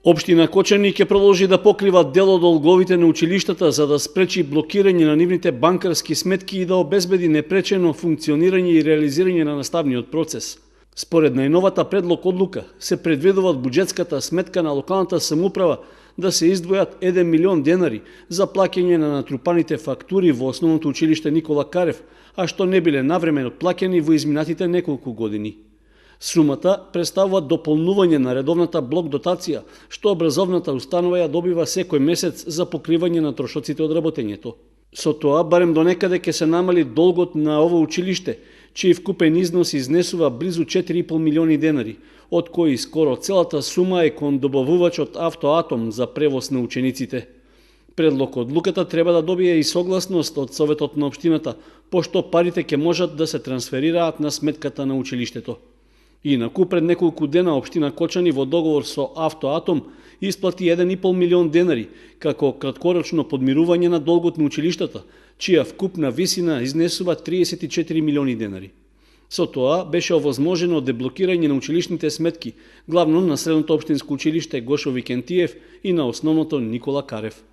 Општина Кочани ќе продолжи да покрива дел од долговите на училиштата за да спречи блокирање на нивните банкарски сметки и да обезбеди непречено функционирање и реализирање на наставниот процес. Според најновата предлог одлука се предвидува од буџетската сметка на локалната самоуправа да се издвојат 1 милион денари за плаќање на натрупаните фактури во основното училиште Никола Карев, а што не биле навремено плаќани во изминатите неколку години. Сумата представува дополнување на редовната блок дотација, што образовната установа ја добива секој месец за покривање на трошоците од работењето. Со тоа, барем до некаде ќе се намали долгот на ово училиште, чиј вкупен износ изнесува близу 4,5 милиони денари, од кои скоро целата сума е кон добавувачот Автоатом за превоз на учениците. Предлог одлуката треба да добие и согласност од Советот на општината, пошто парите ќе можат да се трансферираат на сметката на училиштето. Инаку, пред неколку дена општина Кочани во договор со Автоатом исплати 1,5 милион денари како краткорочно подмирување на долгот на училиштата, чија вкупна висина изнесува 34 милиони денари. Со тоа беше овозможено деблокирање на училишните сметки, главно на средното општинско училиште Гошо Викентиев и на основното Никола Карев.